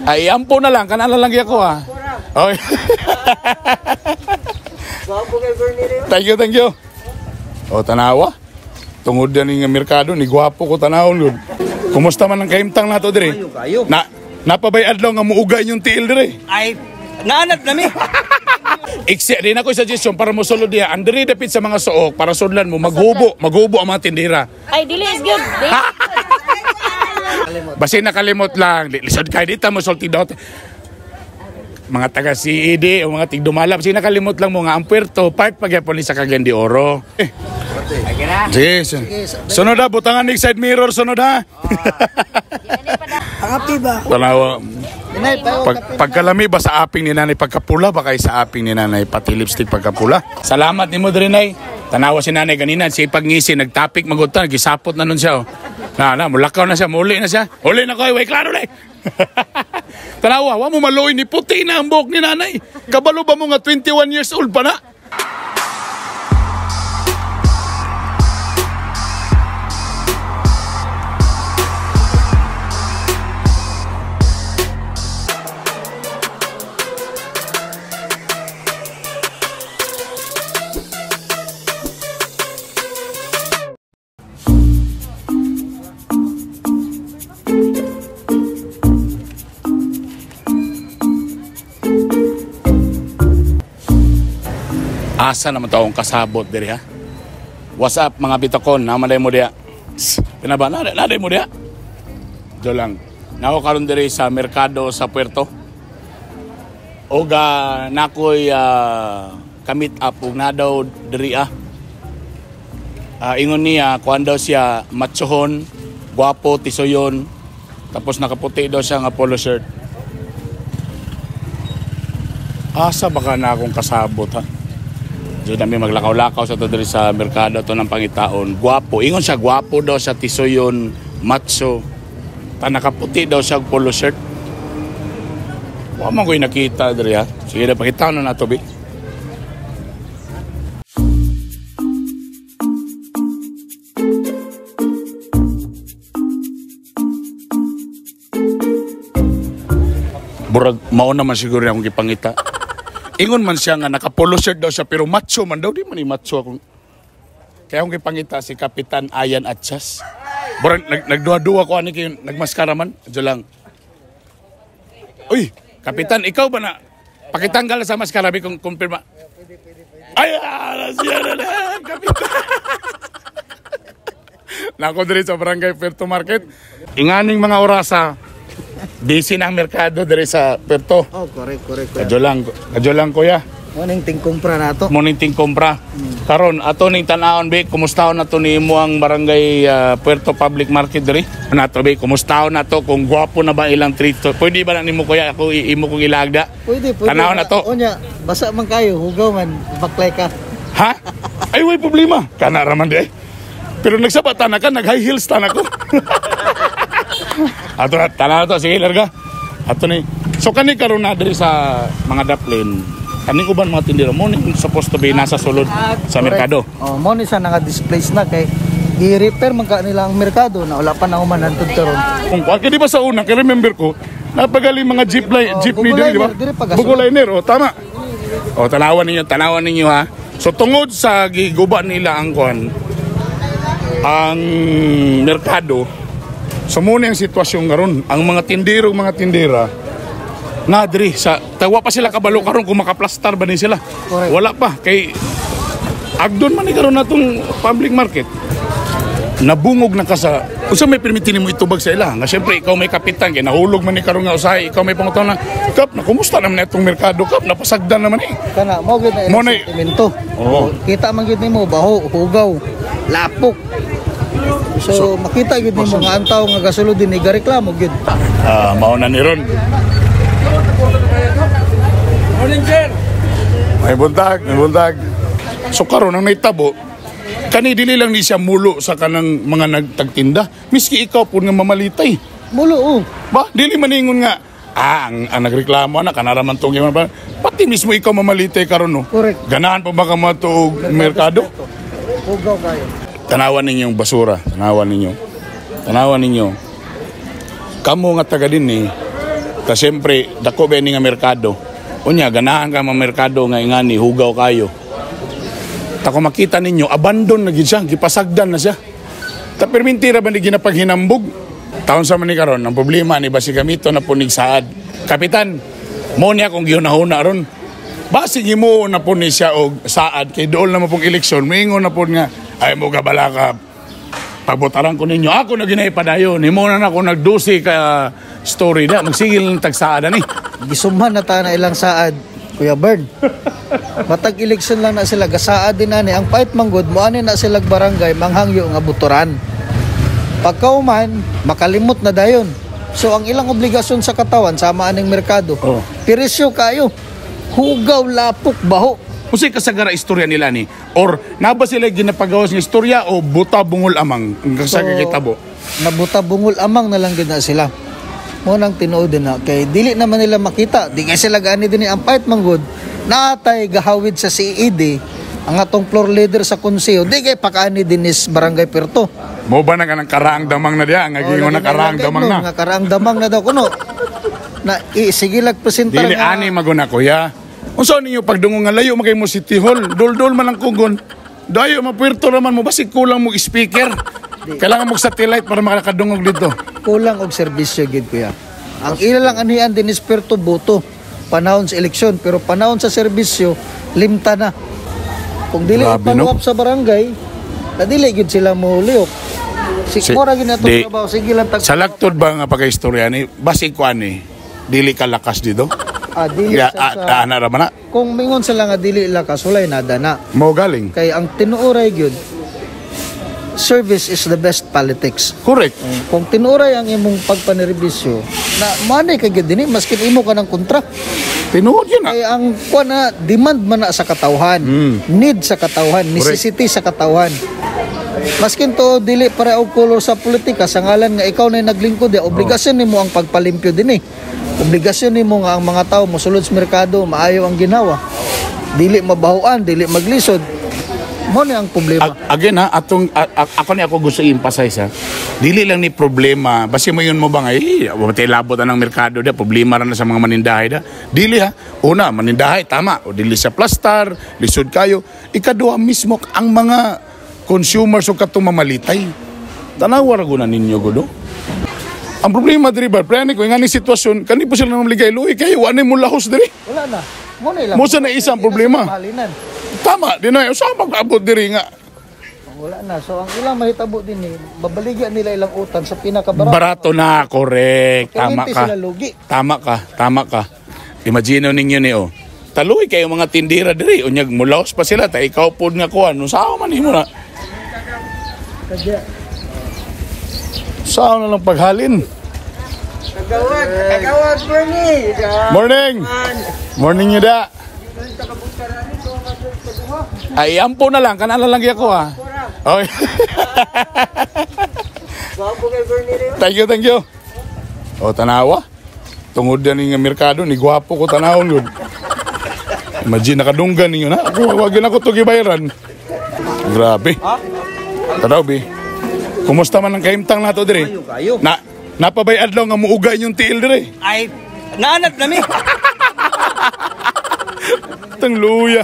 Ay, ampo na lang. Kanala lang ako ha. Okay. Thank you, thank you. O, tanawa. Tungod yan nga merkado, ni gwapo ko tanawon yun. Kumusta man ang kahimtang nato dire? Ayo kayo. Na, napabay adlaw nga muugay yung tiil dire. Ay, naanad nami. Iksi, din ako suggestion para mosulod diha. Andiri dapit sa mga suok para sudlan mo maghubo, maghubo ang mga tindera. Ay, dili is good. Dili. Basta nakalimot lang, lisod kay dita mo sulti daw. Mga taga CED o mga tigdumala, basta nakalimot lang mo nga ang puerto part pagyapon ni sa Cagayan de Oro. Eh. Sige, sunod ha, butangan ni side mirror, sunod ha. Ang ba? Tanawa. Inay, payo Pagkalami ba sa aping ni nanay, pagkapula ba kay sa aping ni nanay, pati lipstick pagkapula. Salamat nimo diri nay. Tanawa si nanay ganina, si pagngisi, nagtapik magutan, gisapot na nun siya. Oh. Na, na, mulakaw na siya, muli na siya. Uli na ko, way klaro na. Tanawa, wa mo maluoy ni puti na ang buhok ni nanay. Kabalo ba mo nga 21 years old pa na? Asa naman to akong kasabot diri ha? What's up mga bitakon, namalay mo diya. Pinaba, naday mo diya. Do lang. Nako karon diri sa merkado sa Puerto. Oga nakoy kamit up ug na daw diri ah. Ingon niya kuan daw siya matsohon, gwapo, tisoyon. Tapos nakaputi daw siya nga polo shirt. Asa baka na akong kasabot ha? Diyan namin maglakaw-lakaw sa to diri sa merkado to ng pangitaon. Gwapo. Ingon siya, gwapo daw sa tisoyon, macho. Ta nakaputi daw siya og polo shirt. Wa man ko'y nakita diri ha. Sige na, pangitaon na nato, bi. Murag mao naman siguro akong gipangita. Ingon man siya nga naka-polo shirt daw siya pero macho man daw, di man ni macho akong. Kaya akong gipangita si Kapitan Ayan Atchas. Murag nagduha-duha ko ani kayo nagmaskara man. Diyo lang. Uy, Kapitan, ikaw ba na? Pakitanggal sa maskara bi kung kumpirma. Ay, siya na na, Kapitan. Nako diri sa Barangay Puerto Market. Inganing mga orasa, busy na ang merkado diri sa Puerto. Oh, correct, correct. Kadyo lang kuya. Morning ting kumpra na to. Morning ting kumpra. Karon ato ning tan-awon be, kumustaon nato nimo ang Barangay Puerto Public Market diri? Nato be, kumustaon nato kung gwapo na ba ilang treat. Pwede ba na nimo kuya ako imo kong ilagda? Pwede, pwede. Tan-awon na to. Unya, basa man kayo, hugaw man, baklay ka. Ha? Ay, way problema. Kana ra man di ay. Pero nagsaba ta na ka, nag high heels ta na ko. Ato na, tanaw to, sige larga. Ato ni. So kani karon na diri sa mga daplin. Kaning uban mga tindero mo ni supposed to be nasa sulod sa merkado. Oh, mo ni siya naka-displace na kay gi-repair man ka nila ang merkado na wala pa na human hantod karon. Kung kuan di ba sa una, kay remember ko, napagaling mga jeep line, Oh, jeepney diri, di ba? Bugo liner, diri pa gasulod. Bugo liner, oh, tama. Oh, tanawan ninyo ha. So tungod sa giguba nila ang kuan ang merkado, so muna ang sitwasyon karon, ang mga tindero, mga tindera na diri sa tawa pa sila kabalo karon kung makaplastar ba ni sila. Correct. Wala pa kay agdon man ni karon natong public market. Nabungog na ka sa unsa may permiti nimo itubag sa ila nga syempre ikaw may kapitan kay nahulog man ni karon nga usahay ikaw may pangutana kap na kumusta naman itong merkado kap napasagdan naman eh. Kana mo gyud na Mo ilang na- sentimento. Oo. Kita man gyud nimo baho, hugaw, lapok. So, makita gyud nimo nga ang tawo nga gasulod din gareklamo gyud. Mao na ni ron. Morning, sir. May buntag, may buntag. So karon ang naitabo, kani dili lang ni siya mulo sa kanang mga nagtagtinda. Miski ikaw po nga mamalitay. Mulo oh. Ba, dili maningon nga ang nagreklamo na kanara man tong ba. Pati mismo ikaw mamalitay karon no. Correct. Ganahan pa ba ka matuog merkado? Hugaw kayo. Tanawan ninyo yung basura, tanawan ninyo. Tanawan ninyo. Kamo nga taga din eh. Ta siyempre, dako ba ni nga merkado. Unya, ganahan ka mga merkado nga ingani, hugaw kayo. Ta kung makita ninyo, abandon na gid siya, gipasagdan na siya. Ta perminti ra ba ni ginapaghinambog? Taon sa man ni karon, ang problema ni basi gamito na punig saad. Kapitan, mo niya kung gihunahuna ron. Basig imo na po ni siya og saad kay dool na mo pong eleksyon, moingon na po nga ay mo gabala ka pagbotaran ko ninyo. Ako na ginay padayon. Himo na na ako nagdusi ka story na. Magsigil ng tagsaad ani. Gisumhan na ta na ilang saad, Kuya Bern. Matag eleksyon lang na sila gasaad din ani ang pait manggod mo ani na sila barangay manghangyo nga buturan. Pagkauman makalimot na dayon. So ang ilang obligasyon sa katawan sama aning merkado. Oh. Pirisyo kayo. Hugaw, lapok, baho. Unsay kasagara istorya nila ni? Or naba sila ginapagawas ng istorya o buta bungol amang ang sa kakitabo? Nabuta bungol amang na lang gid na sila. Mo nang tinuod din na kay dili naman nila makita. Di kay sila gaani din ang pait manggod. Naatay gahawid sa CED ang atong floor leader sa konseho. Di kay pakaani din is Barangay Puerto. Mo ba na kanang karaang damang na diya? Ang nagingon na karaang damang na. Nga karaang damang na daw kuno. Na sige lag presentar Dili nga ani maguna kuya. Unsa ninyo pagdungog nga layo man kay mo City Hall, dol-dol man ang kugon. Dayo mapuerto raman mo basig kulang mo speaker. Kailangan mo satellite para makakadungog dito. Kulang og serbisyo gid, kuya. Ang ila lang anian din is Puerto boto panahon sa eleksyon, pero panahon sa serbisyo limta na. Kung dili Grabe, i-follow no? up sa barangay, na dili gid sila mo lihok. Si mora gid na di- trabaho sige lang tag Sa lagtod ba nga pagka-istorya ni basig ko ani dili ka lakas dito. Ah, dili Ya, sa, ana ra man na. Kung mingon sila nga dili lakas, walay nada na. Mo galing. Kay ang tinuoray gyud, service is the best politics. Correct. Kung tinuoray ang imong pagpanerbisyo, na manay kay gyud dinhi maskin imo ka ng kontra. Tinuod yun na. Kay ang kuan na demand man na sa katawhan, need sa katawhan, necessity sa katawhan. Maskin to dili para og color sa politika sa ngalan nga ikaw na naglingkod ya, obligasyon nimo ang pagpalimpyo dinhi. Obligasyon nimo nga ang mga tao mosulod sa merkado, maayo ang ginawa. Dili mabahuan, dili maglisod. Mo ni ang problema. Again ha, atong ako ni ako gusto i-emphasize ha. Dili lang ni problema, basi mo yun mo ba nga eh, wa tay labot ang merkado da, problema ra na sa mga manindahay da. Dili ha. Una, manindahay tama, o dili sa plastar, lisod kayo. Ikaduha mismo ang mga consumers o katong mamalitay. Tanawa ra guna ninyo gudo. Ang problema diri ba, pre, ko nga ni sitwasyon, kani po sila namaligay luhi kayo, wa mo lahos diri. Wala na. Mo na ilang. Mo sa na isang problema. Mahalinan. Tama, di na, sa mag-abot diri nga. Wala na. So ang ilang mahitabo din eh, babaligya nila ilang utang sa pinakabarato. Barato na, correct. Kaya Tama hindi ka. sila lugi. Tama ka, tama ka. Imagine ninyo ni oh. Taluy kayo mga tindira diri, unyag mulaos pa sila ta ikaw pod nga kuan, sao man himo na. Kadya. Sao na lang paghalin. Kagawad, kagawad, Bernie. Morning. Morning yuda. Ay, ampo na lang, kanala lang ako ha. Okay. Thank you, thank you. O, tanawa. Tungod yan nga merkado, ni gwapo ko tanawon yun. Imagine, nakadunggan ninyo na. Ako, wag yun ako to gibayaran. Grabe. Tanaw, bi. Kumusta man ang kahimtang nato dire? Kayo. Na, napabay adlaw nga muugay yung tiil dire. Ay, naanad nami. Tang luya.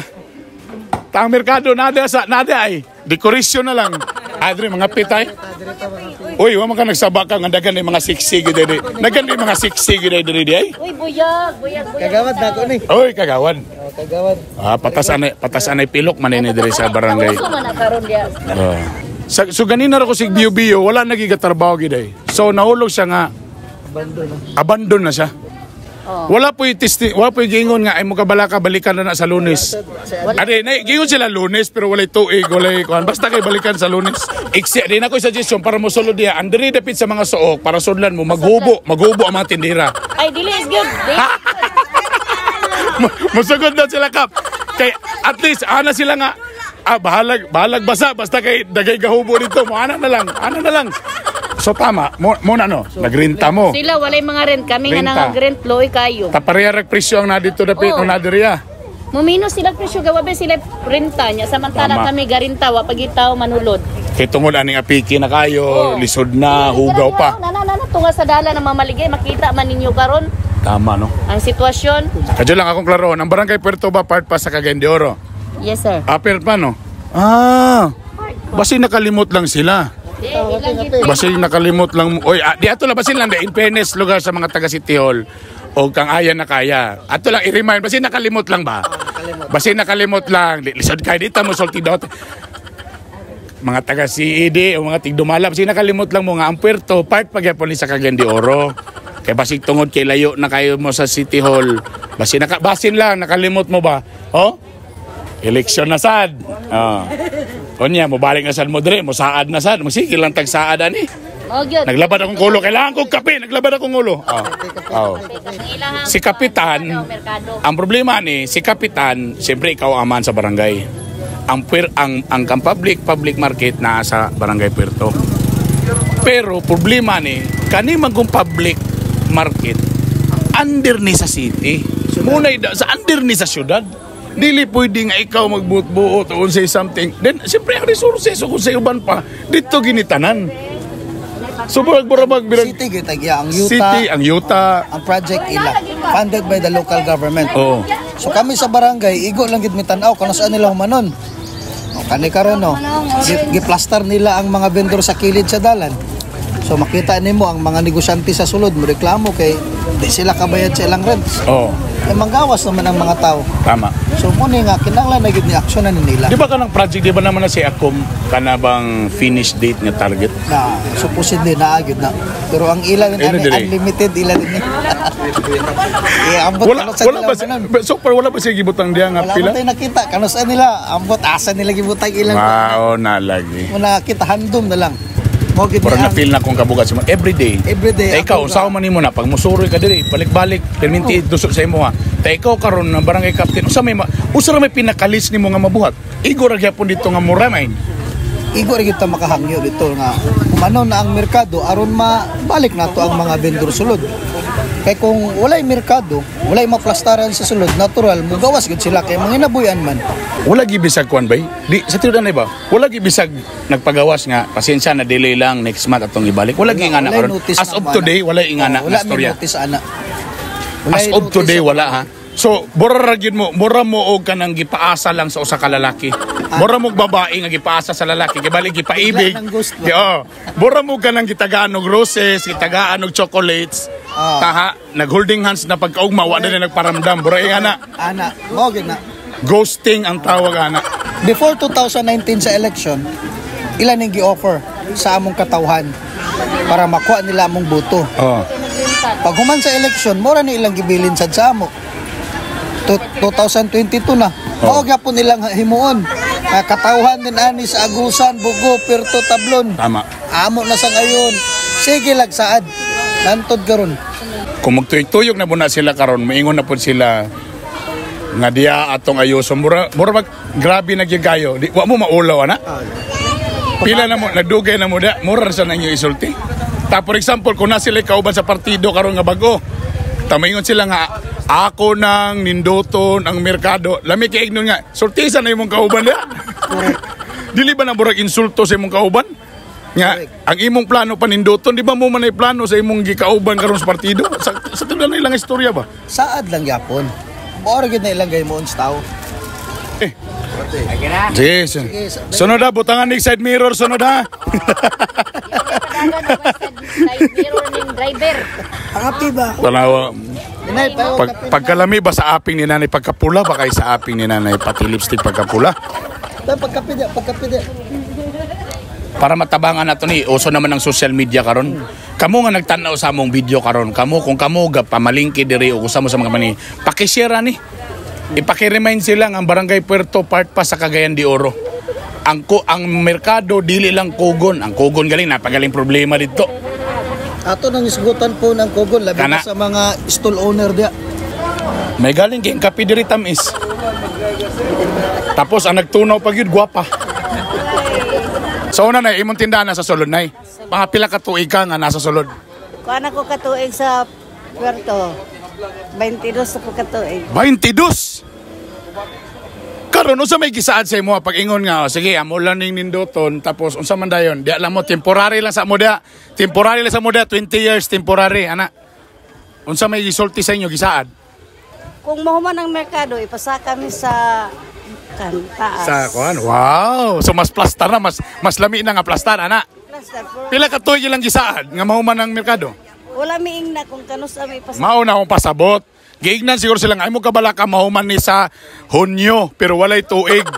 Tang merkado nada sa nada ay dekorasyon na lang. Ay, dire mga pitay. Uy, wa man ka nagsaba ka nga dagan ni mga siksi gid diri. Dagan ni mga siksi gid diri di ay. Uy, buyag, buyag, buyag. Kagawad na ako ni. Uy, kagawan. Oh, kagawad. Ah, patas anay pilok man ini diri sa barangay. Kauso man na karon diya. Ah. So ganina ra ko sig biyo-biyo, wala nagigatrabaho gid ay. So nahulog siya nga Abandon na. Abandon na siya. Wala po yung testi, wala po yung giingon nga ay mo kabala ka balikan na na sa Lunes. Ade, na giingon sila Lunes pero walay tuig, walay kuan. Basta kay balikan sa Lunes. Iksi, di na ko suggestion para mo sulod diha. Andiri dapit sa mga suok para sudlan mo maghubo, maghubo ang mga tindera. Ay, dili is good. Dili. Musugod na sila kap. Kay at least ana sila nga bahalag bahalag basa basta kay dagay gahubo dito mo ana na lang, ana na lang. So tama, mo na no, nagrinta mo. Sila walay mga rent, kami nga Renta. nang-rent loy kayo. Tapareha rag presyo ang na dito dapit Oo. no na diri ah. Muminos sila presyo gawa ba sila renta niya samantala Tama. kami garinta wa pagitaw manulod. Kay tungod aning apiki na kayo, Oo. lisod na, hugaw pa. Na na na, na tunga sa dala ng mamaligay makita man ninyo karon. Tama, no? Ang sitwasyon. Kadyo lang akong klaroon, ang Barangay Puerto ba part pa sa Cagayan de Oro? Yes, sir. Upper pa, no? Ah, basin nakalimot lang sila. Di, ilang gid- Basin nakalimot lang. Oy, ah, di ato lang basin lang di, in fairness lugar sa mga taga City Hall o kang aya na kaya. Ato lang i-remind basin nakalimot lang ba? Basin nakalimot lang. Di, lisod kay dito mo sulti dot. Mga taga CED o mga tigdumala, basin nakalimot lang mo nga ang Puerto part pagyapon ni sa Cagayan de Oro. Kay basig tungod kay layo na kayo mo sa City Hall. Basin naka, basin lang nakalimot mo ba? Oh? Eleksyon na sad. Oh. Unya, mobalik na sad mo dre, mosaad na sad, mosigil lang tag saad ani. Oh, gyud. Naglabad akong ulo, kailangan kong kape, naglabad akong ulo. Oh. Oh. Ang ilahang- Si Kapitan, Ano, merkado. ang problema ni si Kapitan, siyempre ikaw ang aman sa barangay. Ang puwer, ang public public market na sa Barangay Puerto. Pero problema ni kani man kung public market under ni sa city. Munay sa under ni sa syudad. Dili pwede nga ikaw magbuot-buot o say something. Then siyempre ang resources o kung sa uban pa dito ginitanan. So murag murag mag City gyud tagya ang yuta. City ang yuta. Ang project ila funded by the local government. Oh. So kami sa barangay, igo lang gid mi tan-aw kung saan nila humanon. O kani karon no, giplastar nila ang mga vendor sa kilid sa dalan. So makita nimo ang mga negosyante sa sulod mo reklamo kay di sila kabayad sa ilang rents. Oh, Kay manggawas naman ang mga tao. Tama. So mo ni nga kinahanglan na gid ni aksyonan ni nila. Di ba kanang project, di ba naman na si Akom kana bang finish date nga target? Na supposedly naa gyud na. Pero ang ila din Ayun na ani, dire. unlimited ila din ni. Eh, ambot Wala kano sa wala nila ba si, manon. so far wala ba siya gibutang diya nga Wala pila? man tayo nakita kano sa nila ambot asa nila gibutang ilang. Mao na lagi. Mo nakita handom na lang. Mo gid Murag ni na feel na kung kabugat sa every day. Every day, Ta ikaw, ako usawa man nimo na pag musuroy ka diri, balik-balik, perminti dusok sa imo ha. Ta ikaw karon na barangay captain, usa may usa ra may pinakalis nimo nga mabuhat. Igo ra gyapon dito nga mura man. Igo ra gyud ta makahangyo dito nga umano na ang merkado aron mabalik nato ang mga vendor sulod. Kay kung walay merkado, walay maplastaran sa sulod, natural mugawas gyud sila kay manginabuyan man. Wala gibisag kuan bay? Di sa tinuod na ba? Wala gibisag nagpagawas nga pasensya na delay lang next month atong ibalik. Wala gi ingana Walay karon. notice As na of mo, today ana. wala ingana Oh, wala na may storya. notice ana. As Walay of notice today wala ha. So, mura ra gyud mo, mura mo og kanang gipaasa lang sa usa ka lalaki. Mura mo og babae nga gipaasa sa lalaki, gibalik gipaibig. Bigla ng ghost ba? Di, oh. Mura mo kanang gitagaan og roses, gitagaan og chocolates. Ah. Taha, nag-holding hands na pagkaugma, wa na nila nagparamdam. Mura ingana. Ana, mo gyud na. Ghosting ang tawag ana. Before 2019 sa election, ilan ang gi-offer sa among katawhan para makuha nila among boto. Oh. Pag human sa election, mura ni ilang gibilin sad sa amo. 2022 na. Oh. Mao gyapon nilang himuon. Nga katawhan din ani sa Agusan, Bugo, Puerto, Tablon. Tama. Amo na sa ngayon. Sige lag saad. Nantod karon. Kung magtuyog-tuyog na muna sila karon, moingon na pud sila nga diya atong ayuson. Mura, mura mag, grabe na gyud kayo. Di, wa mo maulaw ana. Pila na mo, nagdugay na mo da, mura ra sa ninyo isulti. Ta for example, kung na sila kauban sa partido karon nga bago, tamaingon sila nga ako nang ninduton ang merkado. Lami kay ignon nga, sultisa na imong kauban da. Dili ba na murag insulto sa imong kauban? Nga, ang imong plano paninduton, di ba mo man ay plano sa imong gikauban karon sa partido? Sa tinuod na ilang istorya ba? Saad lang gyapon. Mao ra gyud na ilang gahimuon sa tao. Sige, sunod ha, butangan ni side mirror, sunod ha. Padagan na side mirror ning driver. Happy ba? Tanawa. Inay, payo Pag, kape. pagkalami ba sa aping ni nanay, pagkapula ba kay sa aping ni nanay, pati lipstick pagkapula? Ta pagkape di, pagkape di. Para matabangan nato ni, uso naman ang social media karon. Kamo nga nagtan-aw sa among video karon, kamo kung kamo ga pamalingki diri o kusa mo sa mga mani, paki-share ani. Ipaki-remind sila nga ang Barangay Puerto part pa sa Cagayan de Oro. Ang merkado dili lang kugon, ang kugon galing napagaling problema dito. Ato nang isgutan po ng kugon labi Kana. na sa mga stall owner diya. May galing kay kape diri tamis. Tapos ang nagtunaw pag yun, gwapa. So una na, imong tindahan nasa sulod nay. Mga pila ka tuig ka nga nasa sulod? Kuan ako katuig sa Puerto. 22 ako katuig. 22. Karon unsa may gisaad sa imo pag ingon nga, "Oh, sige, amo lang ning ninduton," tapos unsa man dayon? Di alam mo temporary lang sa mo dia. Temporary lang sa mo dia, 20 years temporary ana. Unsa may gisulti sa inyo gisaad? Kung mahuman ang merkado, ipasa kami sa kan, taas. Sa kuan. Wow. So mas plastar na, mas mas lami na nga plastar ana. Plaster. Pero Pila ka tuig ilang gisaad nga mahuman ang merkado? wala miing na kung kanus ami ipasa. Mao na akong pasabot. Giignan siguro sila nga, ay mo kabala ka mahuman ni sa Hunyo, pero walay tuig.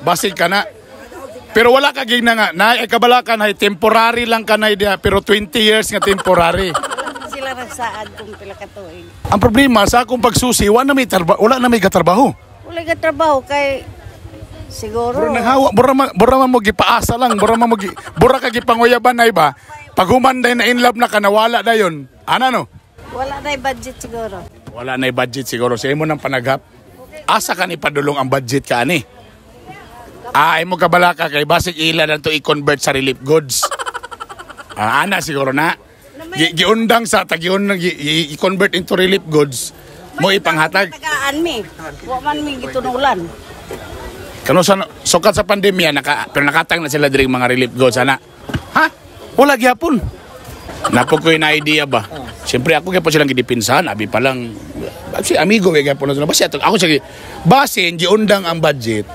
Basig ka na. Pero wala ka gigna nga, nay ay kabala ka nay temporary lang ka nay diha, pero 20 years nga temporary. Sila nagsaad kung pila ka tuig. Ang problema sa akong pagsusi, wala na may katrabaho. Wala ka trabaho kay siguro. Bura nanghawa, bura man mo gipaasa lang, bura ka gipanguyaban na iba. Pag human day na in love na ka, nawala dayon. Ana no? Wala na budget siguro. Wala na budget siguro. Sa imo ng panaghap. Asa ka ni padulong ang budget ka ani? Ah, ay mo kabala ka kay basig ila na to i-convert sa relief goods. Ah, ana siguro na. Giundang sa tagiun i-convert into relief goods mo ipanghatag. Tagaan mi. Wa man mi gitunulan. Kano sa sukat sa pandemya pero nakatang na sila diri mga relief goods ana. Ha? Wala gyapon. Napo ko yung idea ba? Siyempre ako gyapon silang gidipinsahan, abi pa lang si amigo kay gyapon na sila. Basi ato ako sige. Basin giundang ang budget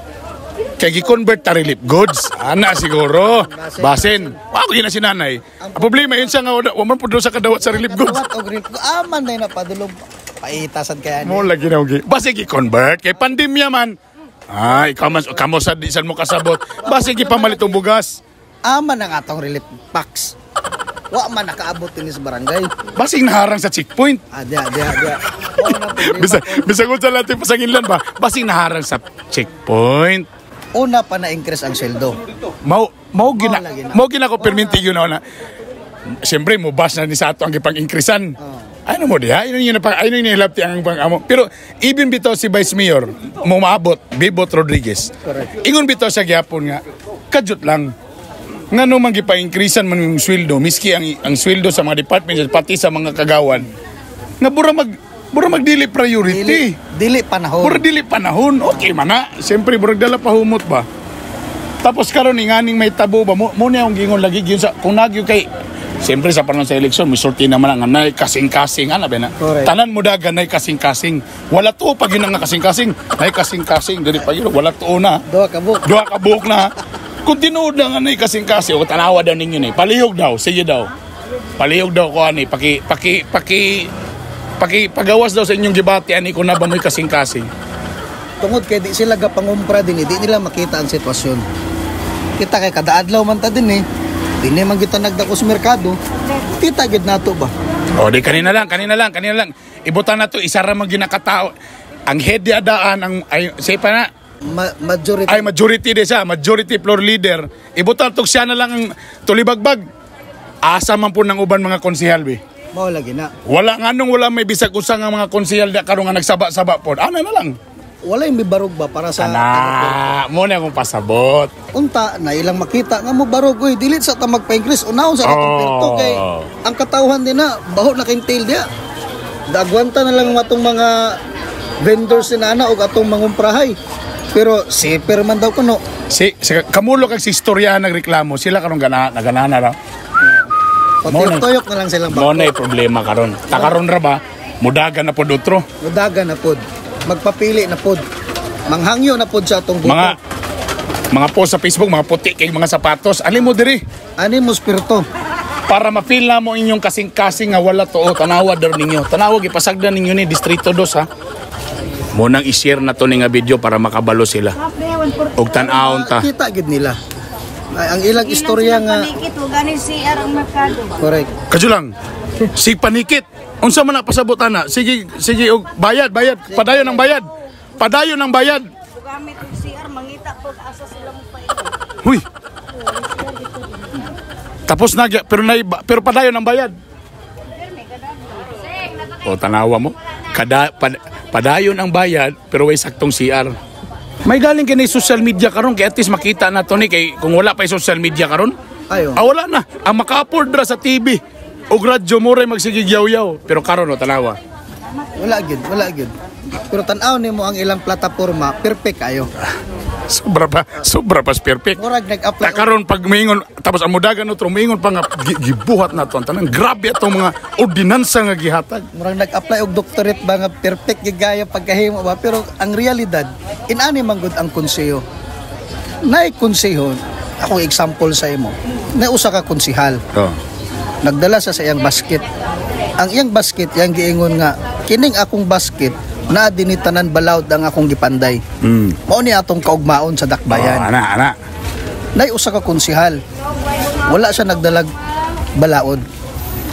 kay gi-convert ta relief goods. Ana siguro. Basin. Ako yun na si nanay. Ang problema yun siya nga wala wa man pud sa kadawat sa relief goods. Kadawat og relief goods. Aman na napadulong paitasan kaya ni. Mo lagi na ogi. Basi gi-convert kay pandemya man. Ay, ikaw man kamo sa di san mo kasabot. Basi gipamalit og bugas. Aman ang atong relief packs. Wa man nakaabot dinhi sa barangay. Basing naharang sa checkpoint. Ah, diya, diya, diya. Mao na problema. Bisag unsa natin pasanginlan ba? Basing naharang sa checkpoint. Una pa na increase ang sweldo. Mao mao gina Mao lagi na. mao gina ko perminti yun na. Siyempre mo bas na ni sa ato ang gipang-increasan. Ano mo diha? Ano yun pa ano yun hilabti ang pang amo. Pero even bitaw si Vice Mayor mo maabot Bibot Rodriguez. Correct. Ingon bitaw siya gyapon nga kadyot lang. Ngano man gipa-increasan man yung sweldo miski ang sweldo sa mga departments pati sa mga kagawan nga bura magdili priority. Dili, dili panahon. Mura dili panahon, okay man na. Siyempre, murag dala pa humot ba. Tapos karon inganing may tabo ba mo, mo niya akong gingon lagi gyud sa kung nagyo kay siyempre sa panahon sa eleksyon misulti naman ang anay kasing-kasing ana ba na. Correct. Tanan mo dagan nay kasing-kasing. Wala tuo pag yun ang kasing-kasing. Nay kasing-kasing dili pa yun wala tuo na. Duha ka buok. Duha ka buok na. Kung tinuod na nga nay kasing-kasing o tanawa daw ninyo ni. Palihog daw, sige daw. Palihog daw ko ani paki paki paki paki pagawas daw sa inyong gibati ani kung na ba mo'y kasing-kasing. Tungod kay di sila gapangumpra din, di nila makita ang sitwasyon. Kita kay kada adlaw man ta din eh. Dili man kita nagdako sa merkado. Kita gid nato ba? O di kanina lang, kanina lang, kanina lang. Ibutan na to, isa ra man ginakatao. Ang head di adaan ang ay say pa na Majority ay majority di siya, majority floor leader. Ibutan to siya na lang ang tulibagbag. Asa man po ng uban mga konsehal be. Mao lagi na. Wala nganong wala may bisag usa nga mga konsehal di karon nga nagsaba-saba pod. Ana na lang. Wala yung mibarog ba para sa Ana, mo na akong pasabot. Unta na ilang makita nga mo barog oy dili sa ta magpa-increase unahon sa atong Oh. perto kay ang katawhan din na baho na kayong tail diya. Dagwanta na lang atong mga vendors ni ana og atong mangumprahay. Pero siper man daw kuno. Si kamulo kag si istoryahan nagreklamo, sila karon gana naganana ra. Patuyok-tuyok na lang silang Mo bako. na problema karon. Takaron ra ba? Mudagan na pod otro. Mudaga na pod. Magpapili na pod. Manghangyo na pod sa atong buto. Mga post sa Facebook, mga puti kay mga sapatos. Ali mo diri Ani mo spirito. Para ma-feel na mo inyong kasing-kasing nga wala to. Tanawa daw ninyo. Tanawa gipasagdan ninyo ni Distrito 2 ha. Mo nang i-share na to ni nga video para makabalo sila. Og tan-awon ta. Kita gid nila. Ay, ang ilang istorya nga Panikit, wa gani CR ang merkado. Correct. Kadyo lang. Si panikit. Unsa man na pasabot ana? Sige, sige og bayad, bayad. Padayon ang bayad. Padayon ang bayad. Gamit og CR mangita pag asa sila mo pa. Huy. Tapos na pero na pero padayon ang bayad. O tanawa mo. Padayon ang bayad pero way saktong CR. May galing kini social media karon kay at least makita na to ni kay kung wala pa yung social media karon. Ayo. Ah, wala na. Ang maka-afford ra sa TV o radyo mo rin magsigig yaw-yaw. Pero karon o tanawa. Wala gid, wala gid. Pero tan-aw nimo ang ilang plataporma, perfect kayo. Sobra pa, sobra pa perfect. Murag nag-apply Ta karon pag miingon tapos ang mudagan otro miingon pa nga gibuhat na to ang tanan. Grabe atong mga ordinansa nga gihatag. Murag nag-apply og doctorate ba nga perfect gigaya pagkahimo ba, pero ang realidad inani man gud ang konseho. Nay konseho, ako example sa imo. Na usa ka konsehal. Oh. Nagdala sa iyang basket. Ang iyang basket iyang giingon nga kining akong basket na dinhi tanan balaod ang akong gipanday. Mao ni atong kaugmaon sa dakbayan. Oh, ana ana. Nay usa ka konsehal. Wala siya nagdalag balaod.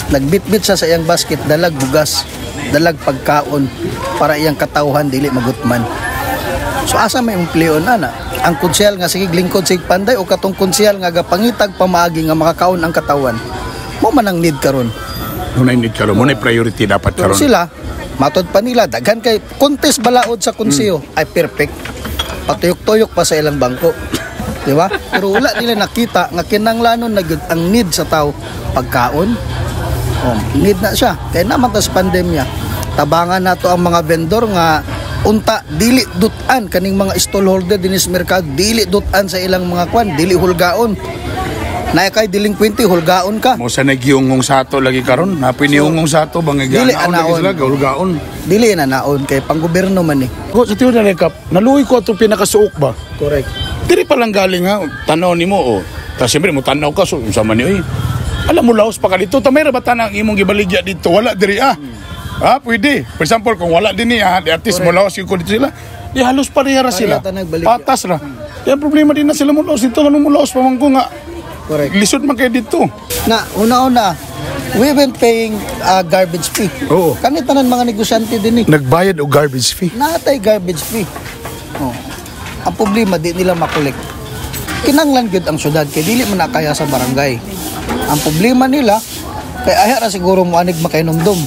Nagbitbit siya sa iyang basket dalag bugas, dalag pagkaon para iyang katawhan dili magutman. So asa may empleon ana? Ang konsehal nga sige lingkod sig panday o katong konsehal nga gapangitag pamaagi nga makakaon ang katawan. Mo man ang need karon. Muna need karon, muna priority dapat Pero karon. sila, matod pa nila, daghan kay contest balaod sa konseho ay perfect. Patuyok-tuyok pa sa ilang bangko. Di ba? Pero wala nila nakita nga kinanglanon na gyud ang need sa tao, pagkaon. Oh, need na siya. Kaya naman tas pandemya. Tabangan nato ang mga vendor nga unta dili dutan kaning mga stallholder dinis merkado, dili dutan sa ilang mga kwan, dili hulgaon. Na kay delinquente hulgaon ka. Mo sa nagyungong sa ato lagi karon, napoy niungong sa ato bang Dili, ganaon lagi anaon. sila hulgaon. Dili na naon kay panggobyerno man eh. Ko sa tiyo na kap, naluoy ko atong pinakasuok ba. Correct. Diri pa lang galing ha, tanaw nimo oh. Ta siyempre mo tanaw ka so unsa man ni oy. Alam mo laos pa ka dito, ta may ra ba tanang imong gibaligya dito? Wala diri ah. Ah, pwede. For example, kung wala din ah, di at least mo laos yung ko dito sila. Di halos pareha ra sila. Pareha ta nagbaligya. Patas ra. Di ang problema din na sila mo laos dito, anong mo laos pa man ko nga. Correct. Lisod man kay dito. Na una-una, we went paying garbage fee. Oo. Kani tanan mga negosyante din eh. Nagbayad og garbage fee. Natay garbage fee. Oh. Ang problema di nila makolek. Kinanglan gyud ang syudad kay dili man na kaya sa barangay. Ang problema nila kay aya ra siguro mo anig makainomdom.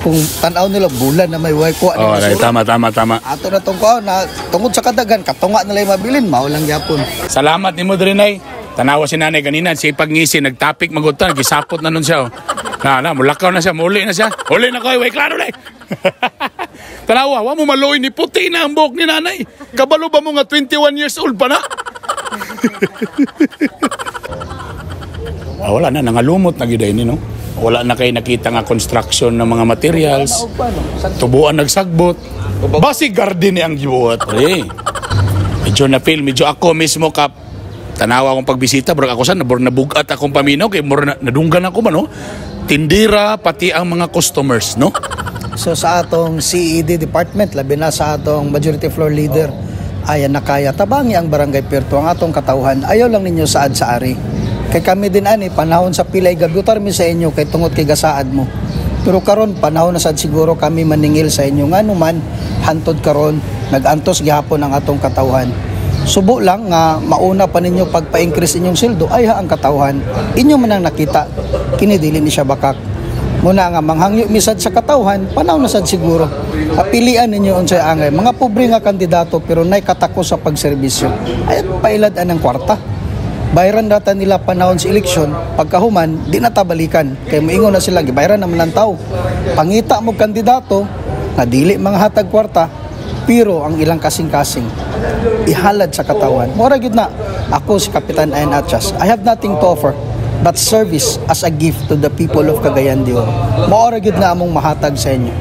Kung tan-aw nila bulan na may way kuha Oh, nila right. sura. Tama, tama, tama. Ato na tong kuha na tungod sa kadagan katunga nila yung mabilin mao lang gyapon. Salamat nimo diri nay. Tanawa si nanay ganina, si pagngisi, nagtapik magutan, gisapot na nun siya. Oh. Na, na, mulakaw na siya, muli na siya. Uli na ko, way klaro na. Tanawa, wa mo maluoy ni puti na ang buhok ni nanay. Kabalo ba mo nga 21 years old pa na? Ah, wala na, nangalumot na gyud ni no. Wala na kay nakita nga construction ng mga materials. Tubuan nagsagbot. Basi garden ni ang gibuhat, pre. Medyo na feel, medyo ako mismo kap tanawa akong pagbisita, bro ako sa nabor nabugat akong paminaw kay mura na, nadunggan ako man no. Tindira pati ang mga customers, no? So sa atong CED department, labi na sa atong majority floor leader, ayan na kaya tabangi ang barangay Puerto ang atong katawhan. Ayaw lang ninyo saad sa ari. Kay kami din ani panahon sa pilay gabutar mi sa inyo kay tungod kay gasaad mo. Pero karon panahon na sad siguro kami maningil sa inyo ngano man hantod karon nagantos gihapon ang atong katawhan. Subo lang nga mauna pa ninyo pagpa-increase inyong sildo ay ha ang katawhan. Inyo man ang nakita kini dili ni siya bakak. Muna nga manghangyo misad sa katawhan, panahon na sad siguro. Pilian ninyo unsay angay. Mga pobre nga kandidato pero nay katako sa pagserbisyo. Ay pailad anang kwarta. Bayaran data nila panahon sa eleksyon, pagkahuman di na tabalikan. Kay moingon na sila gibayaran naman ang tao. Pangita mo kandidato nga dili mga hatag kwarta, pero ang ilang kasing-kasing ihalad sa katawan. Mora gyud na ako si Kapitan Ian Atchas. I have nothing to offer but service as a gift to the people of Cagayan de Oro. Maora gyud na among mahatag sa inyo.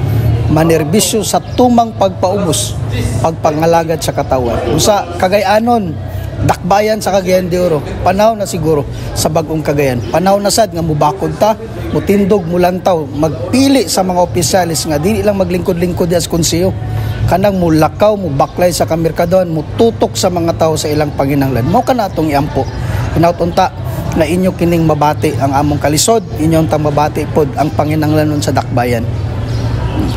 Manerbisyo sa tumang pagpaubos, pagpangalagad sa katawan. Usa Cagayanon, dakbayan sa Cagayan de Oro. Panahon na siguro sa bagong Cagayan. Panahon na sad nga mubakod ta, mutindog, mulantaw, magpili sa mga opisyalis nga dili lang maglingkod-lingkod as konseyo. Kanang mulakaw, mubaklay sa kamerkadon, mututok sa mga tao sa ilang panginahanglan. Mao ka na atong iampo. Hinaut unta na inyo kining mabati ang among kalisod, inyong tang mabati pod ang panginahanglanon sa dakbayan.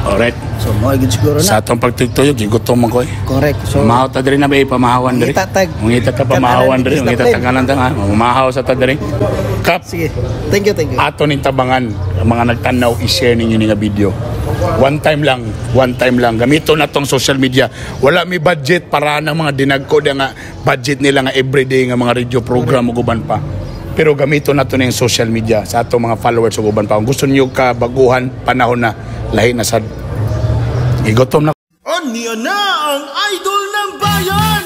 Alright. So mo gyud siguro na. Sa atong pagtugtuyog, gigutom man ko eh. Correct. So Mahaw ta diri na ba pamahawan diri? Mangita tag- Mangita ta pamahawan diri, mangita Discipline. ta kanan ta mahaw sa ta diri. Kap, sige. Thank you, thank you. ato ning tabangan ang mga nagtanaw i-share ninyo ni nga video. One time lang, one time lang. Gamito na tong social media. Wala mi budget para ng mga dinagko da nga budget nila nga everyday nga mga radio program ug uban pa. Pero gamito na to ning social media sa atong mga followers ug uban pa. Kung gusto niyo ka baguhan panahon na lahi na sad. Igutom na Aniya na ang idol ng bayan!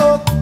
Bangkok.